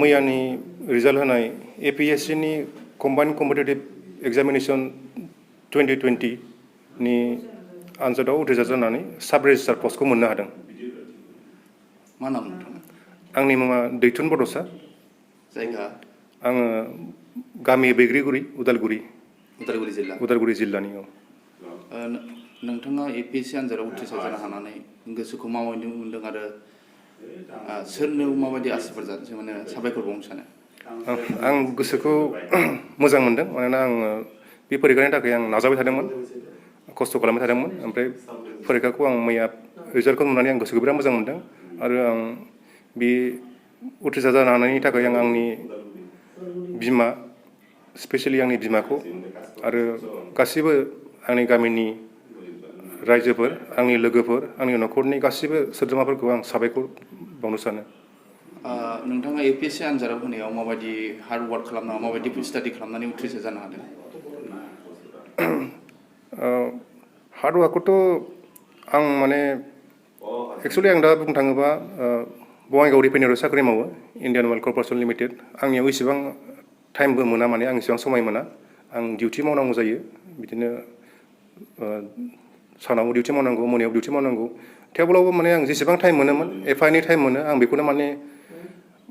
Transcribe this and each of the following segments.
मैयानि result होनाय APSC नि combined competitive examination 2020 नि आनजादाव उथ्रिसार जानानै साब रेजिस्ट्रार पस्टखौ मोननो हादों। मा नाम नोंथाङा? आंनि मुङा दैथुन बड'सा। जायगा? आङो गामि बैग्रिगुरि उदालगुरि जिल्ला। उदालगुरि जिल्लानि। नोंथाङा APSC आनजादाव उथ्रिसार जानो हानानै गोसोखौ माबायदि मोनदों आरो सोरनो माबायदि आसिरबाद माने साबायखर बावनो सानो? आं गोसोखौ मोजां मोनदों मानोना आङो बे फरिखानि थाखाय आं नाजाबाय थादोंमोन, खस्थ' खालामबाय थादोंमोन। ओमफ्राय फरिखाखौ आं मैया रिजाल्टखौ नुनानै आं गोसोखौ बिराद मोजां मोनदों आरो आं बे उथ्रिसार जानो हानायनि थाखाय आं आंनि बिमा, स्पेसियेलि आंनि बिमाखौ आरो गासिबो आंनि गामिनि रायजोफोर, आंनि लोगोफोर, आंनि न'खरनि गासिबो सोद्रोमाफोरखौ आं साबायखर बावनो सानो। नोंथाङा APSC आनजादाव होनायाव माबायदि हार्ड वार्क खालामनानै माबायदि स्टाडि खालामनानै उथ्रिसार जानो हादों? हार्ड वार्कखौथ' आं माने एक्सुवेलि आं दा बुंनो थाङोबा बङाइगाव रिफाइनारियाव साख्रि मावो, इन्डियान अइल कर्परेसन लिमिटेड। आंनियाव इसेबां टाइमबो मोना, माने आं इसेबां समाय मोना। आं डिउटि मावनांगौ जायो, बिदिनो सानाव डिउटि मावनांगौ, मोनायाव डिउटि मावनांगौ। थेवब्लाबो माने आं जेसेबां टाइम मोनोमोन, एफा एनै टाइम मोनो, आं बेखौनो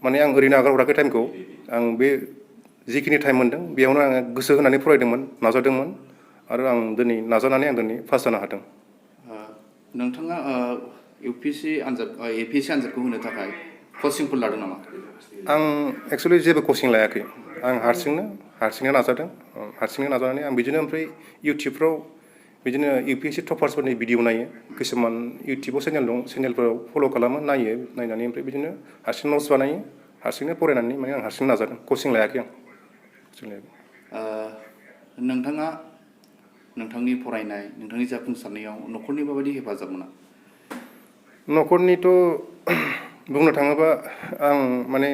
माने आं ओरैनो आगारहराखै टाइमखौ। आं बे जिखिनि टाइम मोनदों बेयावनो आङो गोसो होनानै फरायदोंमोन, नाजादोंमोन आरो आं दिनै नाजानानै आं दिनै पास जानो हादों। नोंथाङा APSC आनजादखौ होनो थाखाय कचिंफोर लादों नामा? आं एक्सुवेलि जेबो कचिं लायाखै। आं हारसिंनो नाजादों। हारसिंनो नाजानानै आं बिदिनो ओमफ्राय इउटुबफ्राव बिदिनो UPSC टपार्सफोरनि भिडिअ नायो। किसुमान इउटुबाव चेनेल दं, चेनेलफोराव फल' खालामो, नायो, नायनानै ओमफ्राय बिदिनो हारसिं नट्स बानायो, हारसिंनो फरायनानै माने आं हारसिं नाजादों, कचिं लायाखै आं। नोंथाङा नोंथांनि फरायनाय, नोंथांनि जाफुंसारनायाव न'खरनि माबायदि हेफाजाब मोना? न'खरनिथ' बुंनो थाङोबा आं माने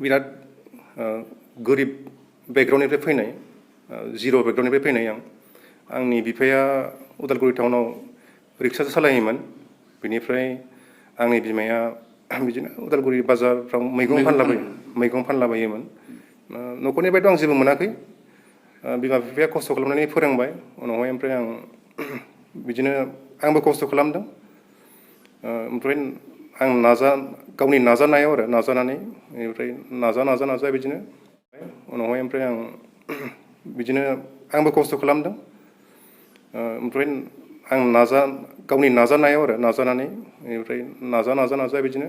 बिराद गोरिब बेकग्राउन्डनिफ्राय फैनाय, जिर' बेकग्राउन्डनिफ्राय फैनाय आं। आंनि बिफाया उदालगुरि टाउनाव रिक्सा सालायोमोन। बेनिफ्राय आंनि बिमाया बिदिनो उदालगुरि बाजारफ्राव मैगं फानलाबायोमोन। न'खरनिफ्रायथ' आं जेबो मोनाखै। बिमा बिफाया खस्थ' खालामनानै फोरोंबाय उनावहाय, ओमफ्राय आं बिदिनो आंबो खस्थ' खालामदों। ओमफ्राय आं गावनि नाजानायाव आरो नाजानानै बेनिफ्राय नाजा बिदिनो उनावहाय ओमफ्राय आं बिदिनो आंबो खस्थ' खालामदों। ओमफ्राय आं गावनि नाजानायाव आरो नाजानानै बेनिफ्राय नाजा बिदिनो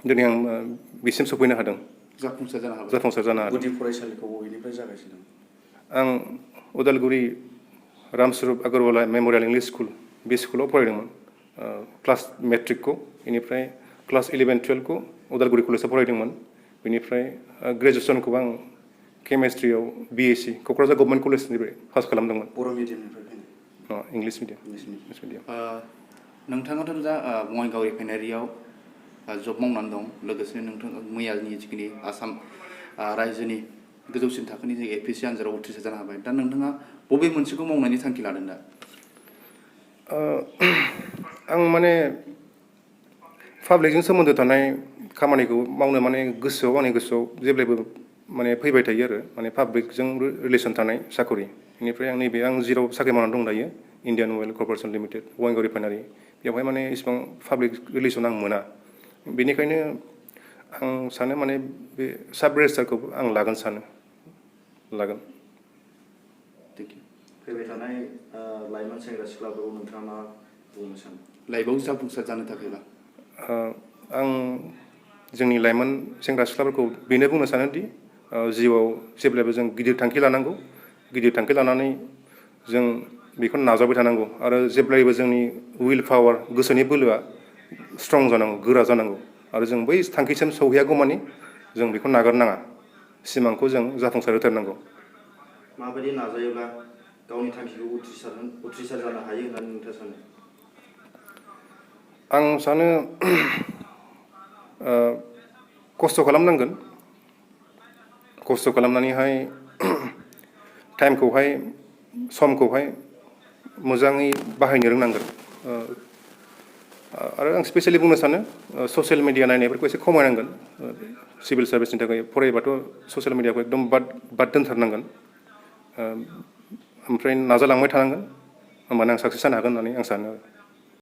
दिनै आं बिसिम सफैनो हादों। जाफुंसार जानो हादों। गुदि फरायसालिखौ बबेनिफ्राय जागायजेनदों? आं Udalguri Ramswarup Agarwala memorial English school, बे स्कुलाव फरायदोंमोन क्लास मेट्रिकखौ। बेनिफ्राय क्लास 11-12खौ उदालगुरि कलेजाव फरायदोंमोन। बेनिफ्राय ग्रेजुवेसनखौ आं केमेस्ट्रियाव BSc क'क्राझार गभर्नमेन्ट कलेजनिफ्राय पास खालामदोंमोन। बर' मिडियामनिफ्राय फैनाय? English medium. नोंथाङाथ' दा बङाइगाव रिफाइनारियाव जब मावनानै दं, लोगोसेनो नोंथाङा मैयानि जिखिनि आसाम रायजोनि गोजौसिन थाखोनि जे APSC आनजादाव उथ्रिसार जानो हाबाय। दा नोंथाङा बबे मोनसेखौ मावनायनि थांखि लादों दा? आं माने पाब्लिकजों सोमोन्दो थानाय खामानिखौ मावनो माने आंनि गोसोआव जेब्लायबो माने फैबाय थायो आरो माने पाब्लिकजों रिलेसन थानाय साकरि। बेनिफ्राय आं जेराव साख्रि मावनानै दं दायो, इन्डियान अइल कर्परेसन लिमिटेड, बङाइगाव रिफाइनारि, बेवहाय माने इसिबां पाब्लिक रिलेसन आं मोना। बेनिखायनो आं सानो माने बे साब रेजिस्ट्रारखौ आं लागोन। फैबाय थानाय लाइमोन सेंग्रा सिख्लाफोरखौ नोंथाङा मा बुंनो सानो? लाइफआव जाफुंसार जानो थाखायबा? आं जोंनि लाइमोन सेंग्रा सिख्लाफोरखौ बेनो बुंनो सानोदि जिउआव जेब्लायबो जों गिदिर थांखि लानांगौ। गिदिर थांखि लानानै जों बेखौनो नाजाबाय थानांगौ आरो जेब्लायबो जोंनि उइल पावार, गोसोनि बोलोआ स्ट्रं जानांगौ, गोरा जानांगौ आरो जों बै थांखिसिम सौहैयागौमानि जों बेखौ नागारनाङा। सिमांखौ जों जाफुंसार होथारनांगौ। माबायदि नाजायोब्ला गावनि थांखिखौ उथ्रिसार जानो हायो होननानै नोंथाङा सानो? आं सानो खस्थ' खालामनांगोन। खस्थ' खालामनानैहाय टाइमखौहाय, समखौहाय मोजाङै बाहायनो रोंनांगोन। आरो आं स्पेसियेलि बुंनो सानो ससियेल मिडिया नायनायफोरखौ एसे खमायनांगोन सिभिल सार्भिसनि थाखाय फरायोबाथ' ससियेल मिडियाखौ एकदम बाद दोनथारनांगोन ओमफ्राय नाजालांबाय थानांगोन होमबानो आं साक्सेस जानो हागोन होननानै आं सानो